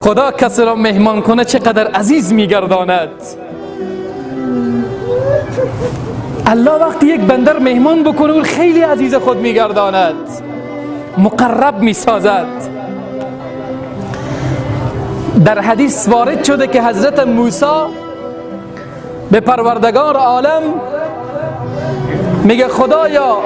خدا کسی را مهمان کنه چقدر عزیز میگرداند. الله وقتی یک بندر مهمان بکنه او خیلی عزیز خود میگرداند، مقرب میسازد. در حدیث وارد شده که حضرت موسی به پروردگار عالم میگه خدایا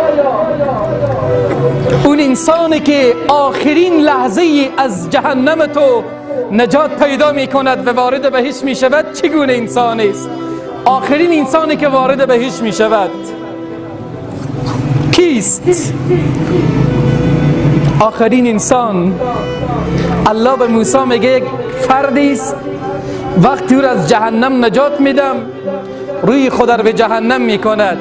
اون انسانی که آخرین لحظه از جهنم تو نجات پیدا میکند و وارد بهشت میشود چگونه انسانی است؟ آخرین انسانی که وارد بهشت میشود کیست؟ آخرین انسان. الله به موسی میگه یک فردی است، وقتی او را از جهنم نجات میدم روی خود را به جهنم میکند.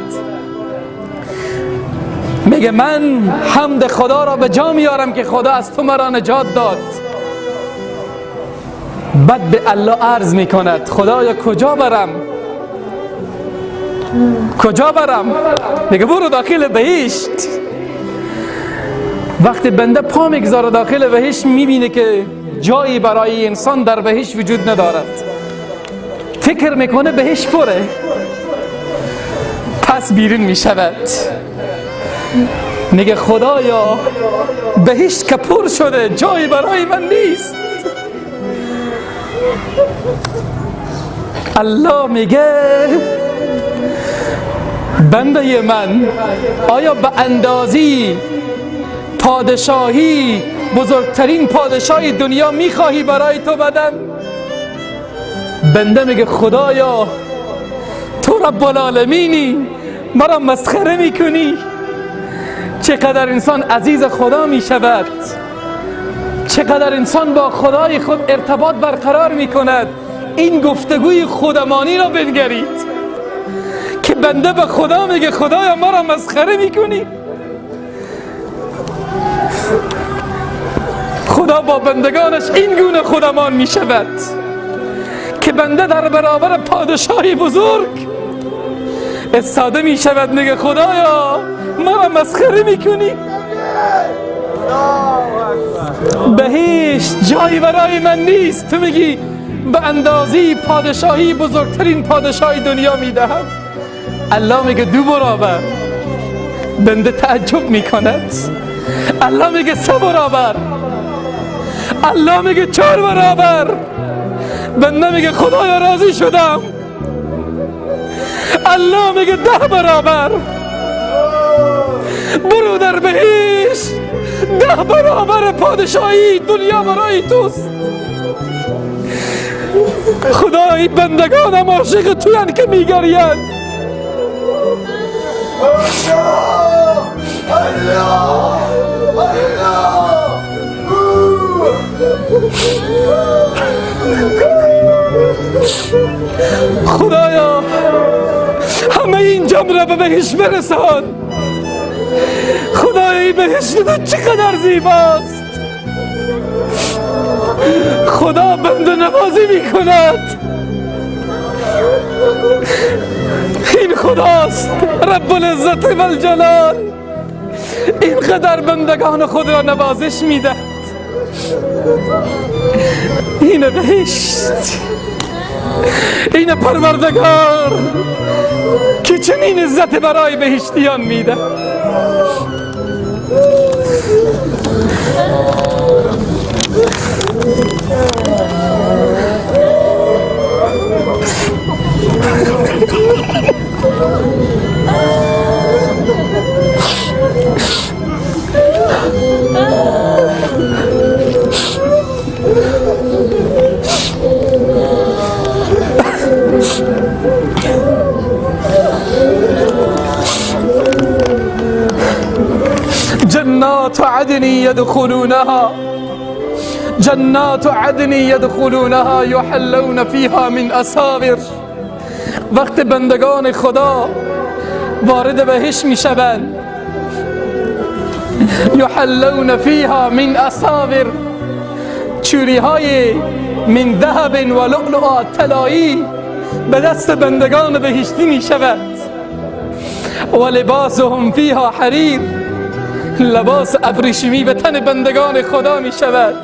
میگه من حمد خدا را به جا میارم که خدا از تو مرا نجات داد. بعد به الله عرض میکند خدایا کجا برم؟ کجا برم؟ میگه برو داخل بهشت. وقتی بنده پا میگذاره داخل بهشت میبینه که جایی برای انسان در بهشت وجود ندارد. فکر میکنه بهشت پره، پس بیرون میشود. میگه خدایا بهشت که پر شده، جایی برای من نیست. الله میگه بنده من آیا به اندازی پادشاهی بزرگترین پادشاهی دنیا میخواهی برای تو بدم؟ بنده میگه خدایا تو رب العالمینی، مرا مسخره میکنی. چقدر انسان عزیز خدا میشود، چقدر انسان با خدای خود ارتباط برقرار میکند. این گفتگوی خودمانی را بنگرید که بنده به خدا میگه خدایا مرا مسخره میکنی. خدا با بندگانش این گونه خودمان میشود که بنده در برابر پادشاهی بزرگ استاده میشود، میگه خدایا مرا مسخره میکنی، بهشت جایی برای من نیست، تو میگی به اندازی پادشاهی بزرگترین پادشاهی دنیا میدهم. الله میگه 2 برابر. بنده تعجب میکند. الله میگه 3 برابر. الله میگه 4 برابر. بنده میگه خدایا راضی شدم. الله میگه 10 برابر. برو در بهشت، 10 برابر پادشاهی دنیا برای توست. خدای بندگانم عاشق تویند که میگریند. الله الله خدایا همه این جمع را به بهشت برسان. خدایا این بهشت تو چقدر زیباست. خدا بنده نوازی میکند. این خداست رب العزت و الجلال، اینقدر بندگان خود را نوازش میدهد. این بهشت، این پروردگار که چنین عزت برای بهشتیان میده. جنات عدن يدخلونها، جنات عدن يدخلونها يحلون فيها من اساور. وقت بندگان خدا وارد بهشت میشوند، یحلون فیها من اساور، چوری های من ذهب و لؤلؤ طلایی به دست بندگان بهشتی میشود. و لباسهم فیها حریر، لباس ابریشمی به تن بندگان خدا می شود.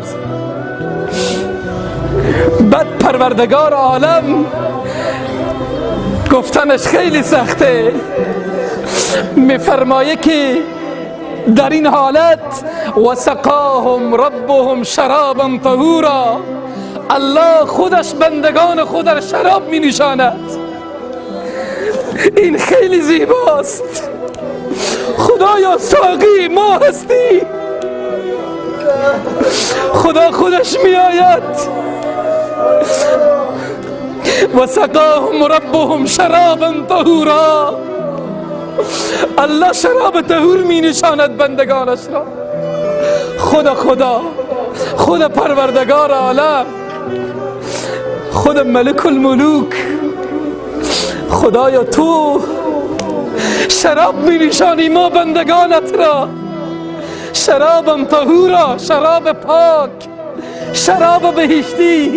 بعد پروردگار عالم گفتنش خیلی سخته، میفرمایه که در این حالت و سقاهم ربهم شرابا طهورا، الله خودش بندگان خود را شراب می نشاند. این خیلی زیباست. خدایا ساقی ما هستی. خدا خودش می آید. و سقاهم ربهم شرابا طهورا، الله شراب طهور می نشاند بندگانش را. خدا خدا، خود پروردگار عالم، خود ملک الملوک، خدایا تو شراب می نشانی ما بندگانت را، شرابم طهورا، شراب پاک، شراب بهشتی.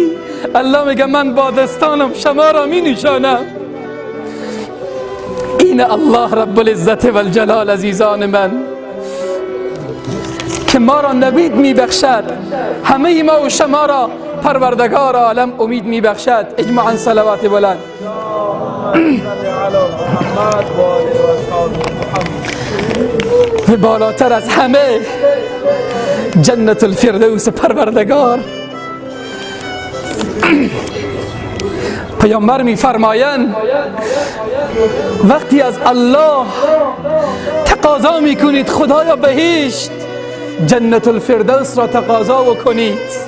الله میگه من با دستانم شما را می نشانم. این الله رب العزت و الجلال عزیزان من که ما را نوید می بخشد، همه ما و شما را پروردگار عالم امید می بخشد. اجماعا صلوات بلند. بالاتر از همه جنت الفردوس پروردگار. پیامبر می فرمایند وقتی از الله تقاضا می کنید خدایا بهشت، جنت الفردوس را تقاضا بکنید.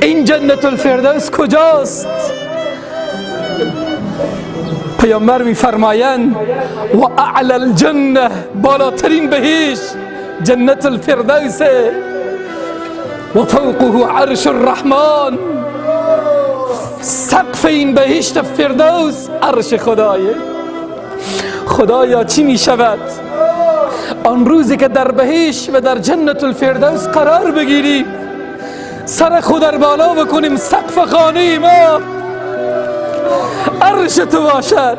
این جنت الفردوس کجاست؟ پیامبر می فرمایند و اعلی الجنه، بالاترین بهشت جنت الفردوس، و فوقه عرش الرحمن، سقف این بهشت فردوس عرش خدایه. خدایا چی می شود آن روزی که در بهشت و در جنت الفردوس قرار بگیریم، سر خود در بالا بکنیم، سقف خانه ما عرش تو باشد،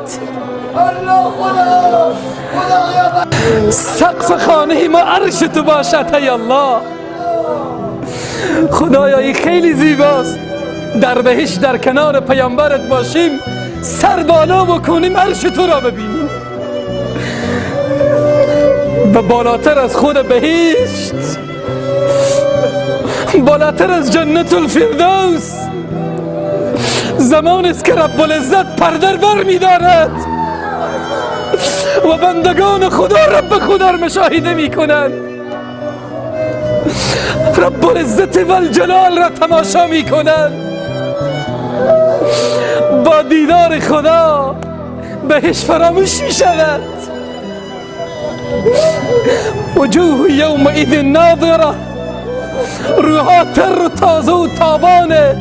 سقف خانه ما عرش تو باشد. ای الله، خدایا این خیلی زیباست. در بهشت در کنار پیامبرت باشیم، سر بالا بکنیم، عرش تو را ببینیم. و بالاتر از خود بهشت، بالاتر از جنت الفردوس، زمان است که رب العزت پرده بر می دارد و بندگان خدا رب خدا را مشاهده می کنند، رب العزت و الجلال را تماشا می کنند. با دیدار خدا بهش فراموش می شود. وجوه یومئذ ناظره، روحها تر و تازه و تابانه،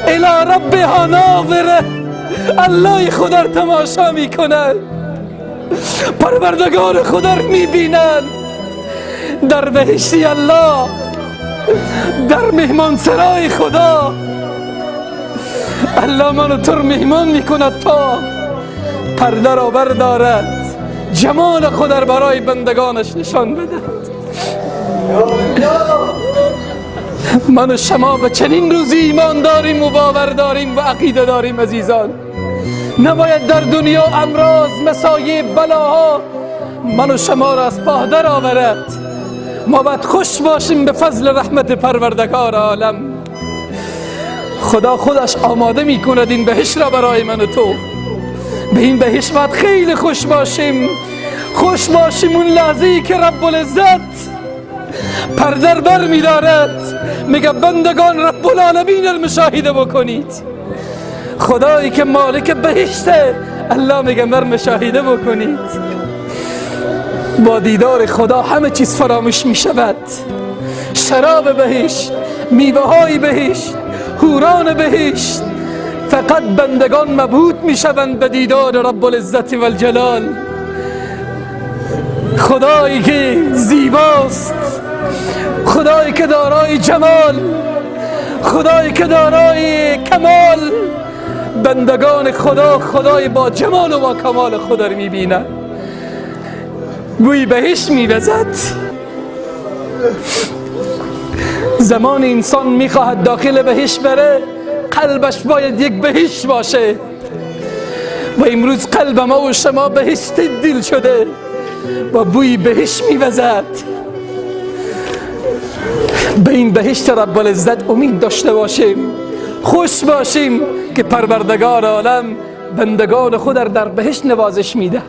الی ربها ناظره، الله خدا را تماشا می کنند، پروردگار خدا را می بینند. در بهشتی الله، در مهمانسرای خدا، الله منو تو رو مهمان میکند تا پرده را بردارد، جمال خود را برای بندگانش نشان بدهد. من و شما به چنین روزی ایمان داریم و باور داریم و عقیده داریم. عزیزان، نباید در دنیا امراض، مصایب، بلاها من و شما را از پا در آورد. ما باید خوش باشیم به فضل رحمت پروردگار عالم. خدا خودش آماده می کند این بهشت را برای من و تو. به این بهشت باید خیلی خوش باشیم، خوش باشیم اون لحظه ای که رب العزت پرده بر می دارد، میگه بندگان رب العالمین را مشاهده بکنید. خدایی که مالک بهشته، الله میگه بر مشاهده بکنید. با دیدار خدا همه چیز فراموش می شود. شراب بهشت، میوه های بهشت، حوران بهشت، فقط بندگان مبهوت می شوند به دیدار رب العزت و الجلال. خدایی که زیباست، خدایی که دارای جمال، خدایی که دارای کمال، بندگان خدا خدای با جمال و با کمال خدا رو میبینند. بوی بهشت میوزد. زمان انسان میخواهد داخل بهشت بره، قلبش باید یک بهشت باشه. و امروز قلب ما و شما بهشت دل شده و بوی بهشت میوزد. به این بهشت رب العزت امید داشته باشیم، خوش باشیم که پروردگار عالم بندگان خود در بهشت نوازش میده.